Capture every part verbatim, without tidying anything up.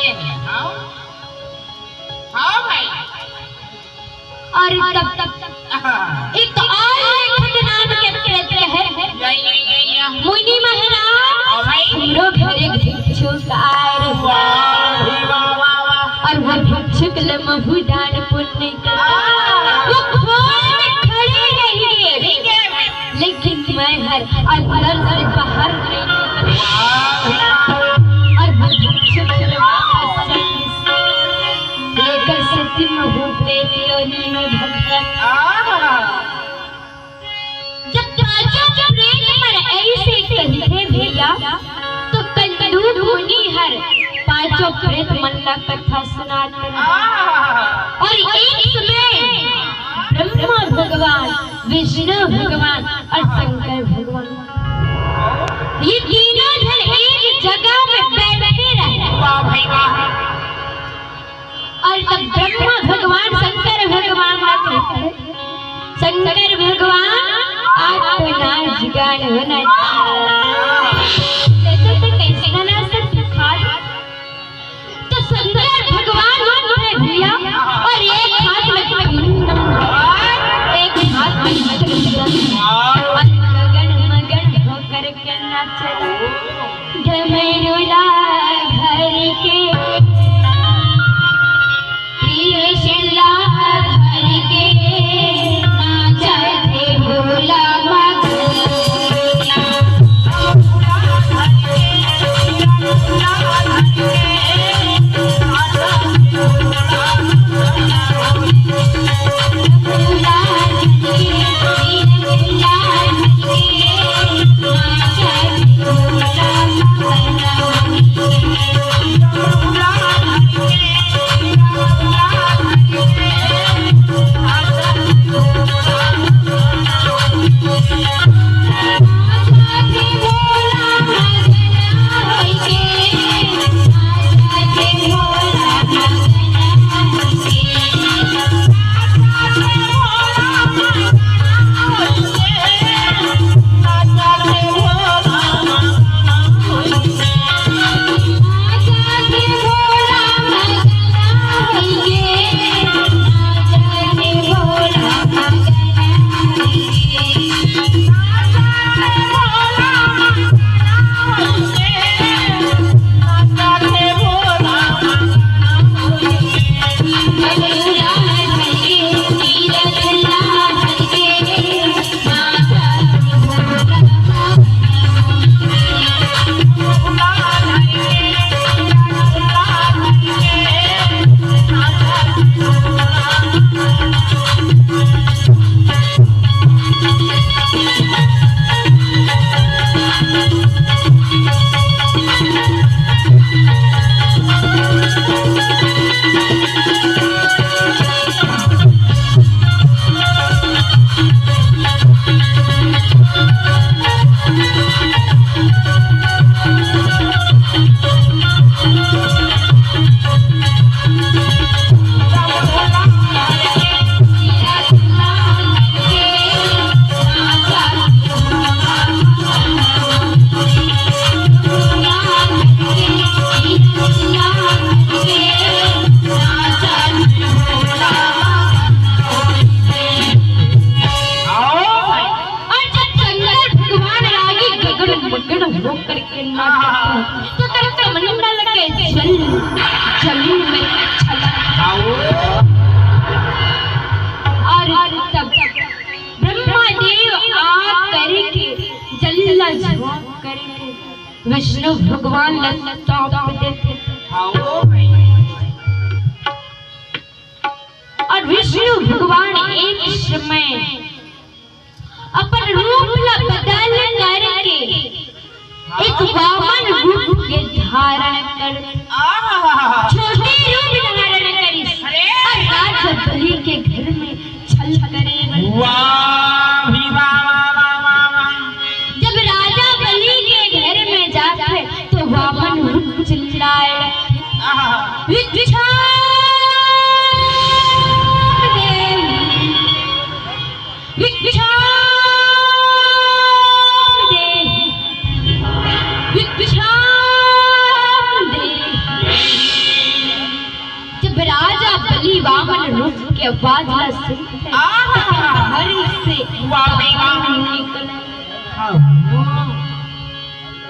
हाँ, हाँ भाई। अउ तब, तब, तब हाँ। एक तो अउ एक खतरनाक के प्रेत हे। या, या, या, या। मुनि महाराज, हाँ भाई। हमरो घर एक भिक्षुक आए रहे। वाह, वाह, वाह, वाह। अउ वो भिक्षुक ले महू दान पुण्य कर। हाँ। वो खोल में खड़े रहिगे। ठीक है। लेकिन मैं हर अंदर से बाहर नहीं निकल। अउ वो भिक्षुक लेकर सती महू प्रेत योनि में भटकत। जब पांचों प्रेत मन ऐसे कहिथे भैया, तो कंदूक मुनि हर पांचों प्रेत मन ला कथा सुनात रहे। अउ एक समय ब्रह्मा भगवान, विष्णु भगवान अउ शंकर भगवान, ये तीनों झन एक जगह में बैठे रहे। वाह भाई वाह। अउ तब ब्रह्मा भगवान शंकर भगवान ला कहथे, शंकर भगवान, आज तो नाच गान होना चाहिए। तो, तो, तो कैसे ना नाच सकते? तो शंकर भगवान उठे भैया अउ एक हाथ में कंदूक, एक हाथ में अउ मगन मगन होकर के नाचे। डमरू ला घर के, त्रिशूल ला घर के, नाचत हे भोला मगन। अउ जब शंकर भगवान रागी गगन मगन होकर के नाचत रहे, तो तेरा कमंडल के जल, जल में छलक। अउ तब ब्रह्मा देव आ करके जल ला झोंक करके विष्णु भगवान ला सौंप देथे। अउ विष्णु भगवान एक समय अपन रूप ला बदल करके एक वामन रूप के धारण कर छोटे रूप धारण करिस अउ राजा बलि के घर में छल करे बर। वाह भी वाह, वाह, वाह, वाह, वाह। जब राजा बलि के घर में जाथे तो वामन रूप चिल्लाए, आहा। भिक्षाम देहि, भिक्षाम देहि, भिक्षाम देहि। रूप के आवाज ला सुन के आहा! हरि से वाह भाई वाह। निकले। हाँ।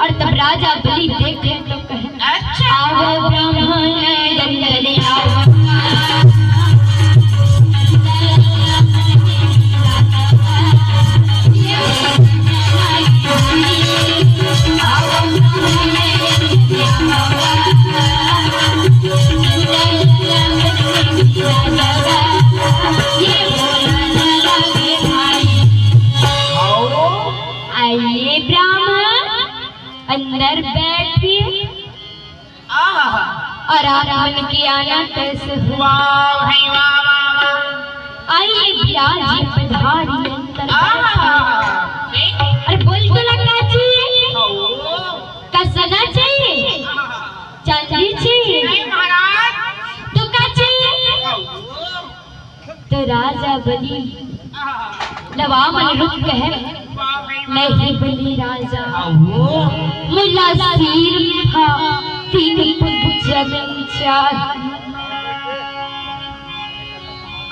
अउ तब राजा बलि देखे तो कहे, अच्छा। आवो ब्राह्मण दंडले आवो। आइए ब्राह्मण, अंदर बैठिए। आहा। अउ आप मन के आना कैसे हो? वाह भाई वाह, वाह, वाह। आइए विराजिए पधारिए अंदर। आहा। अरे बोल तो ला, का चाहिए? ओ। का सोना चाहिए? आहा। चांदी चाहिए? नहीं महाराज। तो का चाहिए? ओ। तो राजा बलि ला वामन रूप कहे, नहीं बलि राजा, मोला सिर्फ तीन पग जमीन चाही।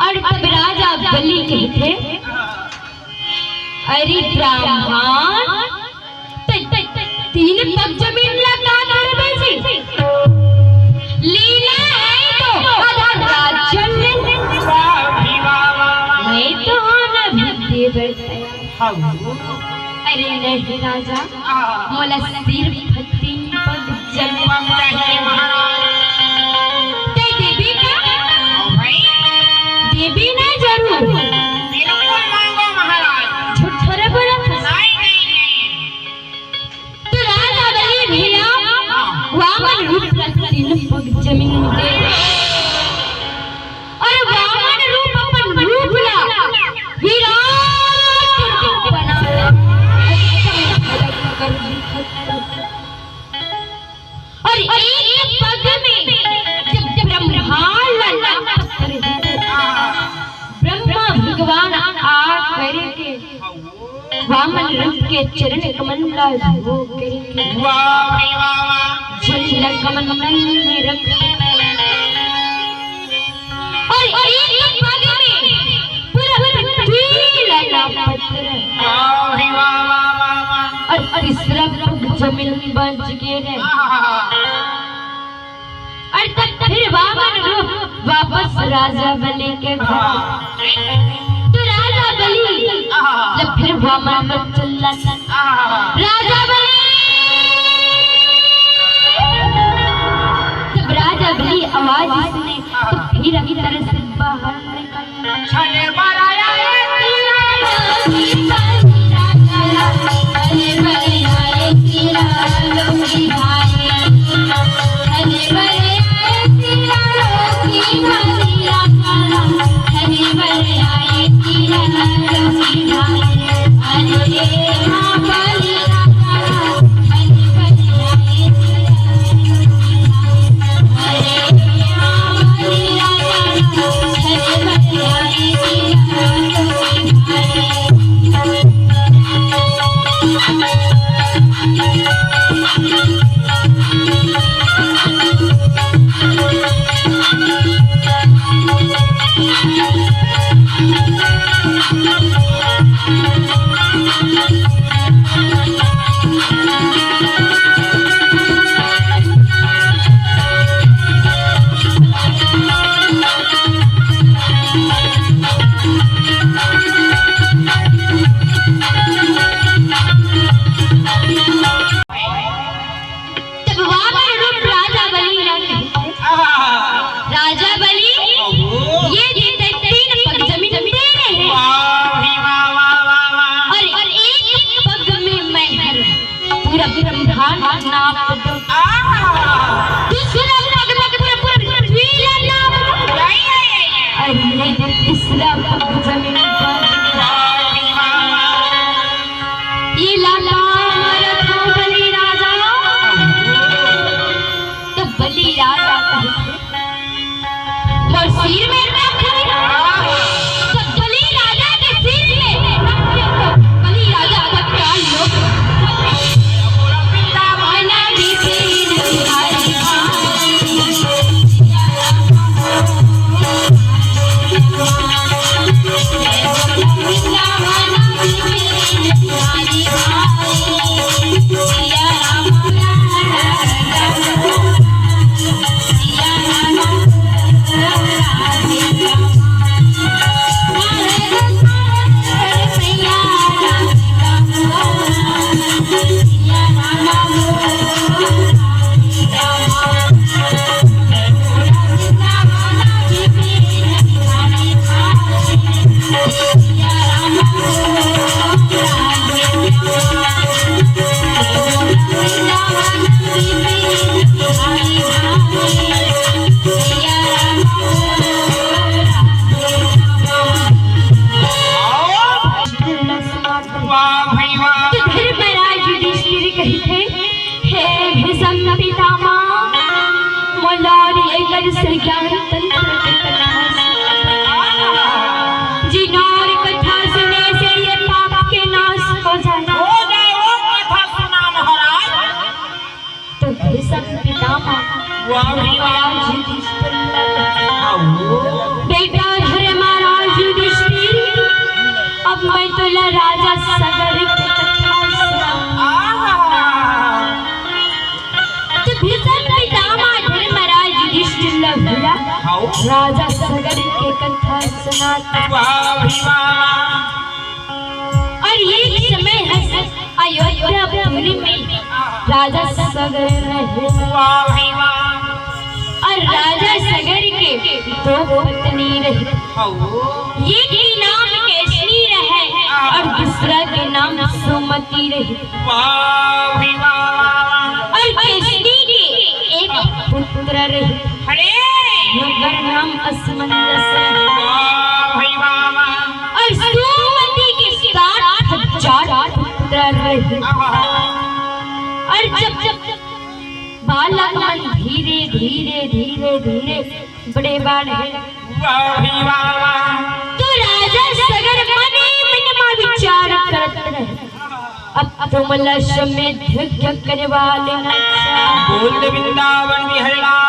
अउ तब राजा बलि कहिथे, अरे ब्राह्मण, त-, त-, तीन पग जमीन ला का करबे जी? लेना है तो आधा राज्य ले, नहीं तो आना भी दे बैठे। अरे नहीं राजा, मोला सिर्फ तीन पग जमीन चाहिए महाराज। ते देबे का? देबे ना जरूर। बिल्कुल मांगो महाराज। झूठ थोड़े बोलत हस। नहीं, नहीं, नहीं। तो राजा बलि भैया वामन रूप ला तीन पग जमीन दे। अउ वामन रूप अपन रूप ला विराट रूप बना ले। अउ एक पग में जब ब्रह्मांड ला नापत रहे, ब्रह्मा भगवान आ करके वामन रूप के चरण कमल ला धो करके वाह भाई वाह, वाह। चरण कमल में रख। अउ एक पग में पूरा पृथ्वी ला नापत रहे। वाह भाई वाह, वाह, वाह, वाह। अउ तीसरा पग जमीन बच गे हे। आहा। अउ तब फिर वामन रूप वापस राजा बलि के घर। हाँ। तो राजा बलि हाँ। ला फिर वामन रूप चल जाता। हाँ। राजा बलि! जब राजा बलि आवाज सुने, तो फिर अंदर से बाहर निकल छले बराया ए तीरा लोकी भाई, छले बराया ए तीरा लोकी भाई, छले बराया ए तीरा लोकी भाई, छले बराया ए तीरा लोकी भाई। अरे हाँ बलिया, छले बराया ए तीरा लोकी भाई, अरे हाँ बलिया, छले बराया ए तीरा से ज्ञान तंत्र के कथा सुनात हे। जिन और कथा सुने से ये पाप के नाश हो जाए। हो जाए, वो कथा सुना महाराज। तो भीष्म पितामह, वाह, वाह। महाराज युधिष्ठिर, आओ। बेटा धर्मराज युधिष्ठिर, अब मैं तोला राजा सगर के कथा सुना। आहा। तो भीष्म पितामह धर्मराज युधिष्ठिर ल घुरा आओ। राजा सगर के कथा सुनात हे। वाह भाई वाह। और एक समय हस अयोध्यापुरी में राजा सगर रहे। वाह भाई वाह। और राजा सगर के दो पत्नी रही। आओ। एक के नाम केसनी रहे और दूसरा के नाम सुमति रही। वाह भाई वाह, वाह, वाह। और केसनी के एक पुत्र रहे। अरे। ओकर नाम असमंजस रहे। वाह भाई वाह, वाह। और सुमति के साठ हजार पुत्र रहे। आहा। और जब जब बालक मन धीरे धीरे धीरे धीरे बड़े बाढ़े। वाह भाई वाह, वाह। तो राजा सगर मने मन मा विचार करत रहे, अब तुम लक्ष्य में ध्यान करवा लेना चाह। बोल दे वृंदावन बिहारी लाल